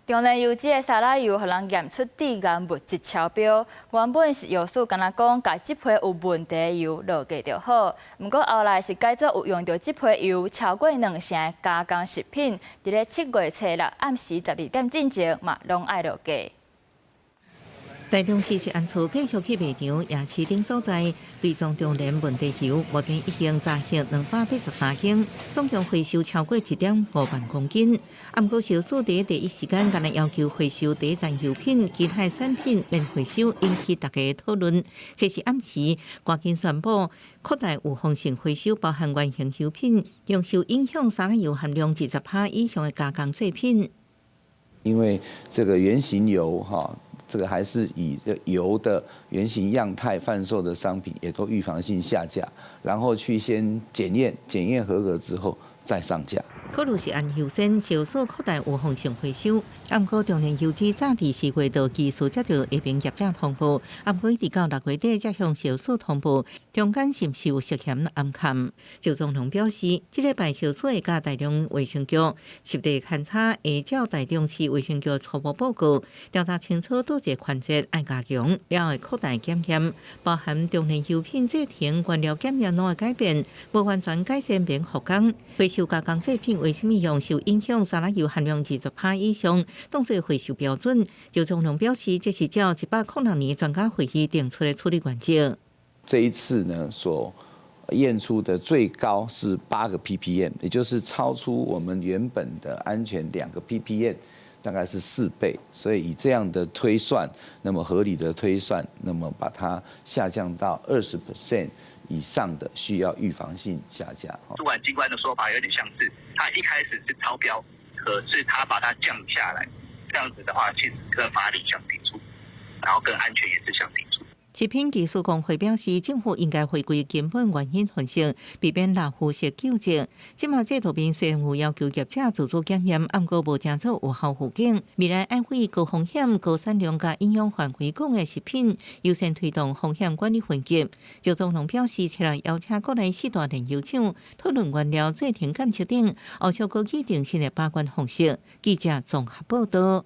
重煉油脂的沙拉油，予人驗出致癌物質超標。原本食藥署干焦講，共這批有問題的油落架就好。毋過後來是改做有用著這批油超過兩成的加工食品，佇咧7月初六暗時12點進前嘛，攏愛落架。台中市食安處繼續去賣場、夜市等所在，追蹤重連問題油，目前已經查核283間，總共回收超過1.5萬公斤。啊，毋過食藥署佇第一時間，干焦要求回收第一層油品，其他產品免回收，引起大家討論。這是暗時趕緊宣布擴大預防性回收，包含原型油品，用受影響沙拉油含量20%以上的加工製品。因為這個原型油，哈。這個還是以油的原型樣態販售的商品，也都預防性下架，然後去先檢驗，檢驗合格之後再上架。考慮食安優先，食藥署擴大預防性回收。毋過中煉油脂早佇4月就技術接著下爿業者通報，毋過一直到6月底才向食藥署通報，中間是毋是有涉嫌掩崁？周宗龍表示，這禮拜食藥署會佮台中衛生局實地勘查，會照台中市衛生局初步報告調查清楚，佗一個環節愛加強，了會擴大檢驗，包含中煉油品製程、原料檢驗攏會改變，無完全改善免復工。回收加工製品為啥物用受影響沙拉油含量20%以上，當做回收標準？周宗龍表示，這是照106年專家會議定出的處理原則。這一次呢，所驗出的最高是8個 ppm，也就是超出我們原本的安全2個 ppm，大概是4倍。所以以這樣的推算，那麼合理的推算，那麼把它下降到20% 以上的需要預防性下架。主管機關的說法有點像是，他一開始是超標，可是他把它降下來，這樣子的話，其實跟法理相抵觸，然後跟安全也是相抵觸。食品技術公會表示，政府應該回歸根本原因分析，避免報復式究責。這馬制度面雖然有要求業者自主檢驗，毋過無成做有效預警。未來愛為高風險、高產量佮影響範圍廣的食品，優先推動風險管理分級。周宗龍表示，初六邀請國內四大煉油廠討論原料製程檢測等，後續閣擬定新的把關方式。記者綜合報導。